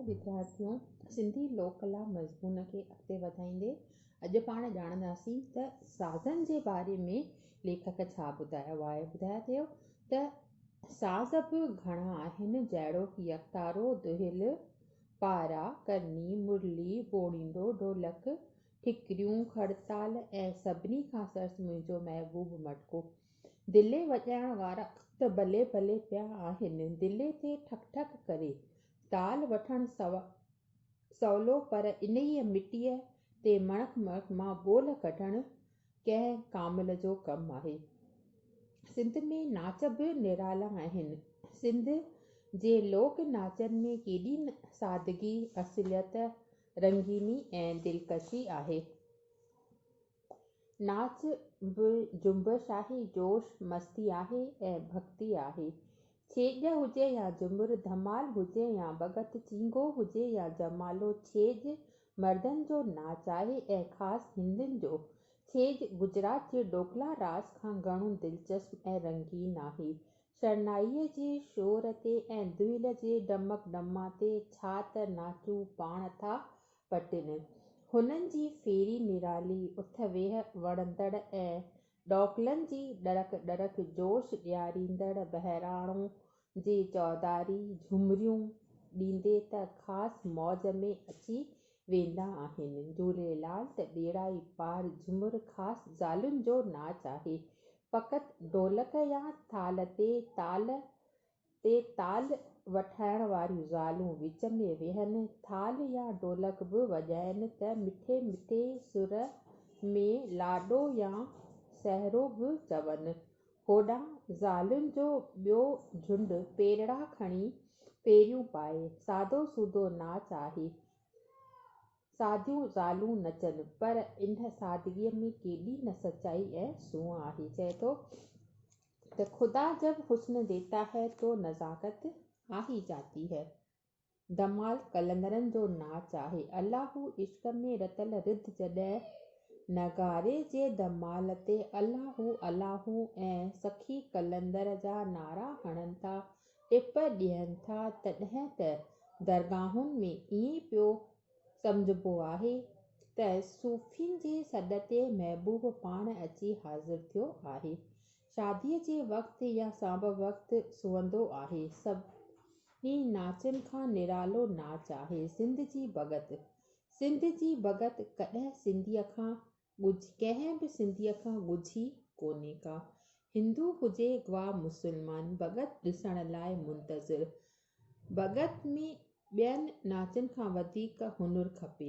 وديارٿيو! سنڌي لوڪ ڪلا مضمون کي اڳتي وڌائيندي اڄ پاڻ ڄاڻنداسين ته سازن جي باري ۾ ليکڪ ڇا ٻڌايو آهي. ٻڌايو ٿيو ته ساز به گهڻا آهن جهڙوڪ يڪتارو، دهل، پارا، ڪرني، مرلي، بوڻينڊو، ڍولڪ، ٺڪريون، کڙتال ۽ سڀني کان سرس منهنجو محبوب مٽڪو. دلي وڄائڻ وارا ته بلي بلي پيا آهن. دلي تي ٺڪ ٺڪ ڪري تال وٺڻ سولو پر انهيء مٽيء تي مڻڪ مڻڪ مان ٻول ڪڍڻ ڪنهن ڪامل جو ڪم آهي. سنڌ ۾ ناچ به نرالا آهن. سنڌ جي لوڪ ناچن ۾ ڪيڏي نه سادگي، اصليت، رنگيني ۽ دلڪشي آهي. ناچ به جنبش آهي، جوش، مستي آهي ۽ ڀڳتي آهي. ڇيڄ هجي يا جهمر، ڌمال هجي يا ڀڳت، چينگهو هجي يا جمالو، ڇيڄ مردن جو ناچ آهي ۽ خاص هندن جو. ڇيڄ گجرات جي ڊوڪلا راس کان گهڻو دلچسپ ۽ رنگين آهي. شرنائيء جي شور تي ۽ دهل جي ڊمڪ ڊما تي ڇا ته ناچون پاڻ ٿا پٽين. هنن جي ڦيري نرالي، اٿ ويهه وڻندڙ ۽ ڏوڪلن جي ڏرڪ ڏرڪ جوش ڏياريندڙ بهراڻو جي چوڌاري جهمريون ڏيندي ته خاص موج ۾ اچي ويندا آهن. جهوليلال ته ٻيڙا ئي پار جهمر خاص زالن جو ناچ آهي. فقط ڍولڪ يا ٿالهه تي تال تي تال وٺائڻ واريون زالون وچ ۾ ويهن، ٿالهه يا ڍولڪ به وڄائين ته مٺي مٺي سر ۾ لاڏو يا سهرو به چون. هوڏانهن زالن جو ٻيو جهنڊ پيرڙا کڻي ڦيريون پائي. سادو سودو ناچ آهي. ساديون زالون نچن، پر ان سادگيء ۾ ڪيڏي نه سچائي ۽ سونهن آهي. چئي ٿو. ته خدا جب حسن ديتا هي تو نزاڪت آ هي جاتي هي. ڌمال قلندرن جو ناچ آهي. الله هو عشق ۾ رتل رڌ جڏهن نغاري جي ڌمال تي الله هو الله هو ۽ سخي قلندر جا نعرا هڻن ٿا، ٽپ ڏين ٿا تڏهن ته درگاهن ۾ ائين پيو سمجهبو آهي ته صوفين جي سڏ تي محبوب پاڻ اچي حاضر ٿيو آهي. شاديء جي وقت يا سانڀ وقت سونهندو آهي. سڀني ناچن کان نرالو ناچ آهي سنڌ جي ڀڳت. سنڌ جي ڀڳت ڪڏهن سنڌيء کان ڳجهي ڪنهن به سنڌيء کان ڳجهي ڪونهي ڪا. هندو هجي وا مسلمان ڀڳت ڏسڻ لاء منتظر. ڀڳت ۾ ٻين ناچن کان وڌيڪ هنر کپي.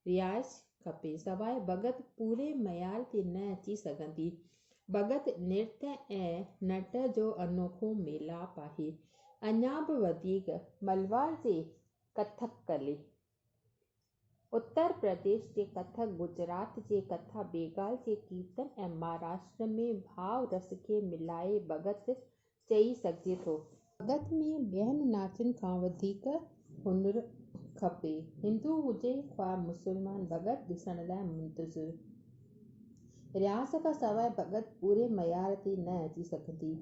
رهائش کپي. سواء ڀڳت پوري معيار تي نه اچي سگهندي. ڀڳت نرت ۽ نٽ جو انوکو ميلاپ آهي. اڃا به وڌيڪ ملوار جي ڪٿڪ ڪلي، اتر پرديش جي ڪٿڪ، گجرات جي ڪٿا، بينگال جي ڪيرتن ۽ مهاراشٽر ۾ ڀاو رس کي ملائي ڀڳت چئي سگهجي ٿو. ڀڳت ۾ ٻين ناچن کان وڌيڪ هنر کپي. هندو هجي خواه مسلمان ڀڳت ڏسڻ لاء منتظر. رياض کان سواء ڀڳت پوري معيار تي نه اچي سگهندي.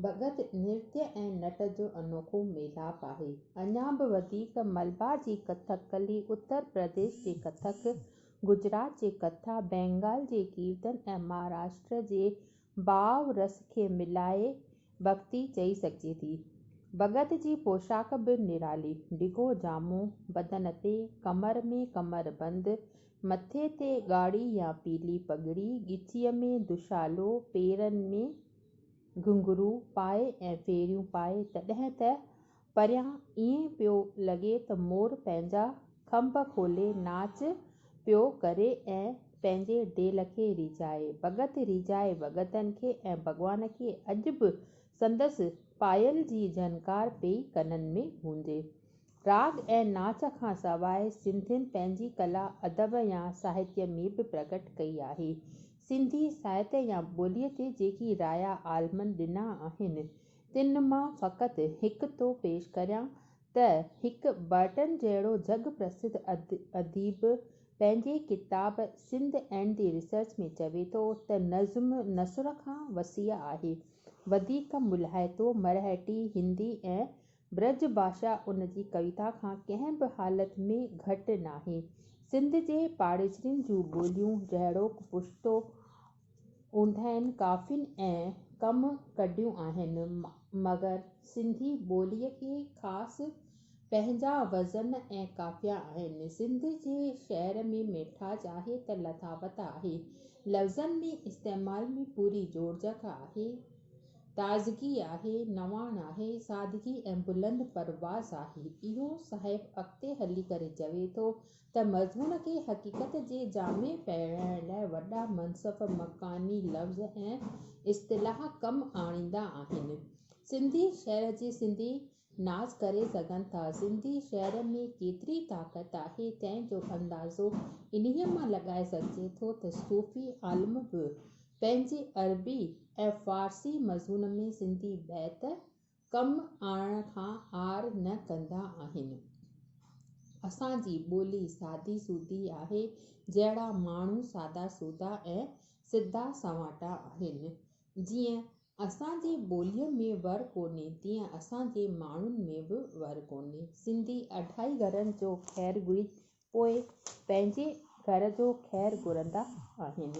ڀڳت نرتيه ۽ نٽ جو انوکو ميلاپ آهي. اڃا به وڌيڪ ملبار جي ڪٿڪ ڪلي، اتر پرديش جي ڪٿڪ، گجرات جي ڪٿا، بينگال جي ڪيرتن ۽ مهاراشٽر جي ڀاو رس کي ملائي ڀڳتي چئي سگهجي ٿي. ڀڳت جي پوشاڪ به نرالي، ڊگهو جامو بدن تي، ڪمر ۾ ڪمر بند، مٿي تي ڳاڙهي يا پيلي پڳڙي، ڳچيء ۾ دشالو، پيرن ۾. گهنگهرو پائي ۽ ڦيريون پائي تڏهن ته پريان ائين پيو لڳي ته مور پنهنجا کنڀ کولي ناچ پيو ڪري ۽ پنهنجي ڊيل کي ريجهائي. ڀڳت ريجهائي ڀڳتن کي ۽ ڀڳوان کي اڄ به سندس پايل جي جهنڪار پئي ڪنن ۾ گونجي. راڳ ۽ ناچ کان سواء سنڌين پنهنجي ڪلا ادب يا ساهتيه ۾ به پرگٽ ڪئي آهي. سنڌي ساهتيه يا ٻوليء تي جيڪي رايا عالمن ڏنا آهن، تن مان فقط هڪ ٿو پيش ڪريان ته هڪ برٽن جهڙو جڳ پرسڌ اديب پنهنجي ڪتاب سنڌ اينڊ the research ۾ چوي ٿو ته نظم نثر کان وسيع آهي، وڌيڪ ملهائتو مرهٽي، هندي ۽ برج ڀاشا ان جي ڪويتا کان ڪنهن به حالت ۾ گهٽ ناهي. سنڌ جي پاڙيسرين جون ٻوليون جهڙوڪ پشتو اونداهين قافين ۽ ڪم ڪڍيون آهن، مگر سنڌي ٻوليء کي خاص پنهنجا وزن ۽ قافيا آهن. سنڌ جي شعر ۾ ميٺاج آهي ته لطافت آهي. لفظن ۾ استعمال ۾ پوري جوڙجڪ آهي، تازگي آهي، نواڻ آهي، سادگي ۽ بلند پرواز آهي. اهو صاحب اڳتي هلي ڪري چوي ٿو ته مضمون کي حقيقت جي جامي پهرائڻ لاء وڏا منصف مڪاني لفظ ۽ اصطلاح ڪم آڻيندا آهن. سنڌي شعر جي سنڌي ناز ڪري سگهن ٿا. سنڌي شعر ۾ ڪيتري طاقت آهي، تنهن جو اندازو انهيء مان لڳائي سگهجي ٿو ته صوفي عالم به پنهنجي عربي ۽ فارسي مضمون ۾ سنڌي بيت ڪم آڻڻ کان عار نه ڪندا آهن. اسان جي ٻولي سادي سودي آهي، جهڙا ماڻهو سادا سودا ۽ سڌا سنواٽا آهن. جيئن اسان جي ٻوليء ۾ ور ڪونهي، تيئن اسان جي ماڻهن ۾ به ور ڪونهي. سنڌي اڍائي گهرن جو خير گهري پوء پنهنجي گهر جو خير گهرندا آهن.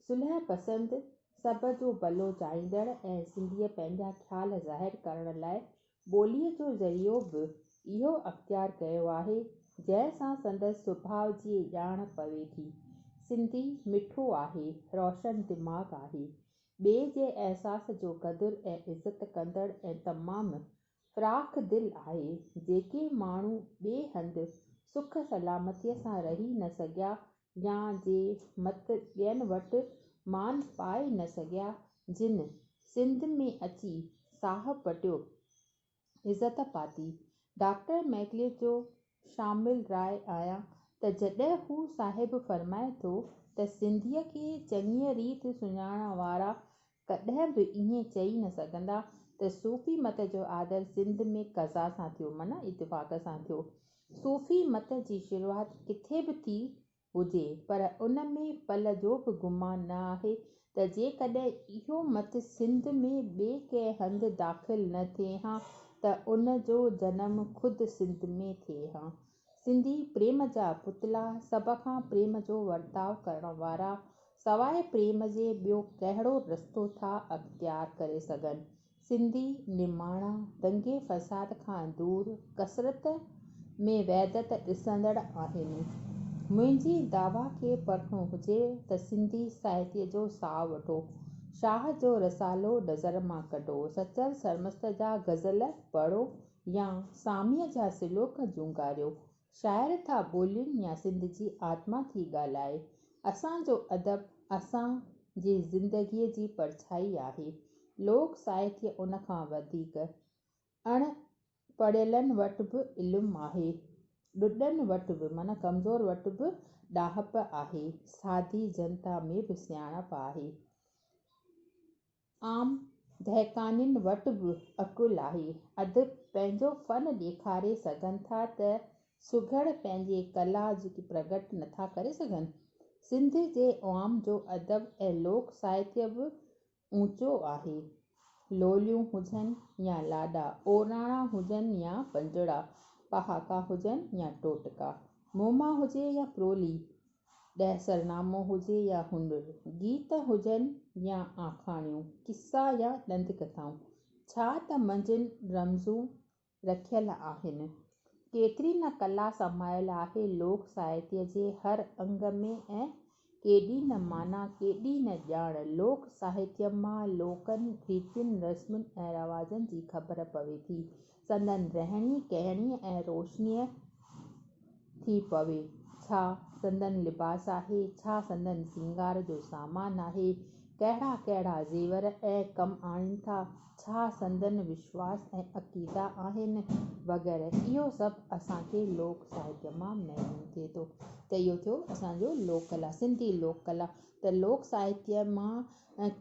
صلح پسند، سڀ جو ڀلو چاهيندڙ ۽ سنڌيء پنهنجا خيال ظاهر ڪرڻ لاء ٻوليء جو ذريعو به اهو اختيار ڪيو آهي، جنهن سان سندس سڀاء جي ڄاڻ پوي ٿي. سنڌي مٺو آهي، روشن دماغ آهي، ٻئي جي احساس جو قدر ۽ عزت ڪندڙ ۽ تمام فراخ دل آهي. جيڪي ماڻهو ٻئي هنڌ سک سلامتيء سان رهي نه سگهيا يا جي مت ٻين وٽ مان پائي نه سگهيا، جن سنڌ ۾ اچي ساهه پٽيو، عزت پاتي. ڊاڪٽر ميڪليء جو شامل راء آهيان ته جڏهن هو صاحب فرمائي ٿو ته سنڌيء کي چڱيء ريت سڃاڻڻ وارا ڪڏهن به ائين چئي نه سگهندا ته صوفي مت جو آدر سنڌ ۾ قضا سان ٿيو معنيٰ اتفاق سان ٿيو. صوفي مت جي شروعات ڪٿي به ٿي هجي پر ان ۾ پل جو به گمان نه آهي ته جيڪڏهن اهو مت سنڌ ۾ ٻئي ڪنهن هنڌ داخل نه ٿئي ها ته ان جو جنم خود سنڌ ۾ ٿئي ها. سنڌي پريم جا پتلا، سڀ کان پريم جو ورتاء ڪرڻ وارا، سواء پريم جي ٻيو ڪهڙو رستو ٿا اختيار ڪري سگهن؟ سنڌي نماڻا، دنگي فساد کان دور، ڪثرت ۾ وحدت ڏسندڙ آهن. منهنجي دعويٰ کي پرکڻو هجي ته سنڌي ساهتيه جو ساهه وٺو، شاهه جو رسالو نظر مان ڪڍو، سچل سرمست جا غزل پڙهو يا ساميء جا سلوڪ جهونگاريو. شاعر ٿا ٻولين يا سنڌ جي آتما ٿي ڳالهائي. اسان جو ادب اسان جي زندگيء جي پرڇائي آهي. لوڪ ساهتيه ان کان وڌيڪ. اڻ پڙهيلن وٽ به علم آهي. ڏڏن وٽ به معنيٰ ڪمزور وٽ به ڏاهپ آهي. سادي جنتا ۾ به سياڻپ آهي. عام دهقانين وٽ به عقل آهي. ادب پنهنجو فن ڏيکاري سگهن ٿا ته سگهڙ پنهنجي ڪلا جي پرگٽ نٿا ڪري سگهن. سنڌ جي عوام جو ادب ۽ لوڪ ساهتيه به اوچو آهي. لوليون هجن يا لاڏا، اوراڻا هجن يا پنجڙا، پهاڪا هجن يا ٽوٽڪا، موما هجي يا پرولي، ڏهسرنامو هجي يا هنر، گيت هجن يا آکاڻيون، قصا يا ڏندڪٿائون، ڇا ته منجهن رمزون رکيل آهن. ڪيتري نه ڪلا سمايل آهي لوڪ ساهتيه جي هر انگ ۾ ۽ ڪيڏي نه معنيٰ، ڪيڏي نه ڄاڻ. لوڪ ساهتيه مان لوڪن ريتين، رسمن ۽ رواجن جي خبر پوي ٿي. سندن رهڻي ڪهڻي ۽ روشنيء ٿي پوي. ڇا سندن لباس آهي؟ ڇا سندن سينگار جو سامان آهي؟ ڪهڙا ڪهڙا زيور ۽ ڪم آڻين ٿا؟ ڇا سندن وشواس ۽ عقيدا آهن؟ وغيره. اهو سڀ اسان کي لوڪ ساهتيه مان معلوم ٿئي ٿو ته اهو ٿيو اسان جو لوڪ ڪلا، سنڌي لوڪ ڪلا ته لوڪ ساهتيه مان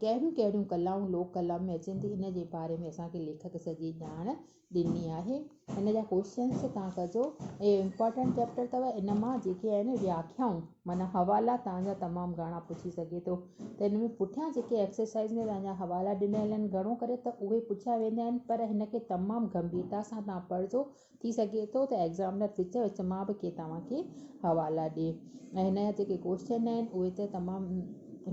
ڪهڙيون ڪهڙيون ڪلائون لوڪ ڪلا ۾ اچن ٿيون ان جي باري ۾ اسان کي ليکڪ سڄي ڄاڻ ڏني آهي. هن جا ڪوشچنس توهان ڪجو. اهو امپارٽنٽ چيپٽر اٿو. ان مان جيڪي آهن وياکيائون معنيٰ حوالا توهان جا تمام گهڻا پڇي سگهي ٿو ته هن ۾ پٺيان جيڪي ايڪسرسائز ۾ توهان جا حوالا ڏنل آهن گهڻو ڪري ته اهي پڇيا ويندا آهن پر هن کي تمام گنڀيرتا سان توهان پڙهجو ٿي سگهي ٿو ته ايگزامنر وچ وچ مان به ڪي توهان کي حوالا ڏي ۽ هن جا جيڪي ڪوشچن آهن اهي ته تمام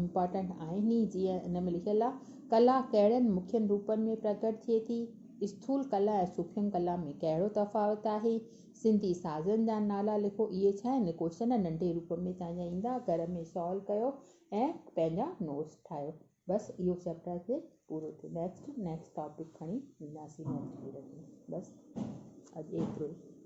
امپارٽنٽ آهن ئي جيئن هن ۾ لکيل آهي ڪلا ڪهڙن مکين روپن ۾ پرگٽ ٿئي ٿي؟ اسٿول ڪلا ۽ سوکيم ڪلا ۾ ڪهڙو تفاوت آهي؟ سنڌي سازن جا نالا لکو. اهي ڇا آهن؟ ڪوئسچن ننڍي روپ ۾ توهان جا ايندا. گهر ۾ سالو ڪيو ۽ پنهنجا نوٽس ٺاهيو. بس اهو چيپٽر هتي پورو ٿيو. نيڪسٽ نيڪسٽ ٽاپڪ کڻي اينداسين نيڪسٽ پيريڊ ۾. بس اڄ ايترو ئي.